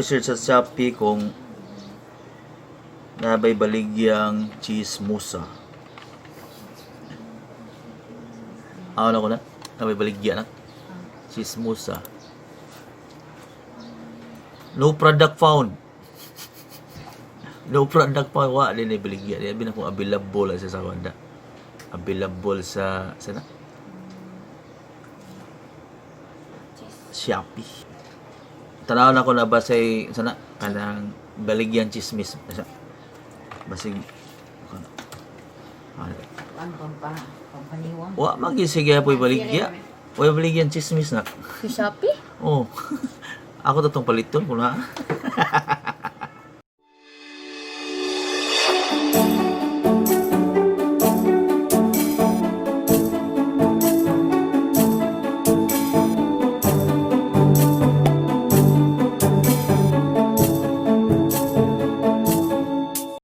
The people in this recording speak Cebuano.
Ako search sa Shopee kung nabay baligyang chismosa. Ano ko na? Nabay baligya na. Chismosa. No product found. No product found. Wa din ay baligya. Di abi na kung available sa wanda. Available sa na? Shopee. Tanaw na ko na ba say sana kanang baligyan chismis. Basig ano. Ang pampaniwang. Wa man gyud sige po'y baligya. Wa baligyan chismis na. Sa Shopee? Oh. Ako to tong paliton kung na.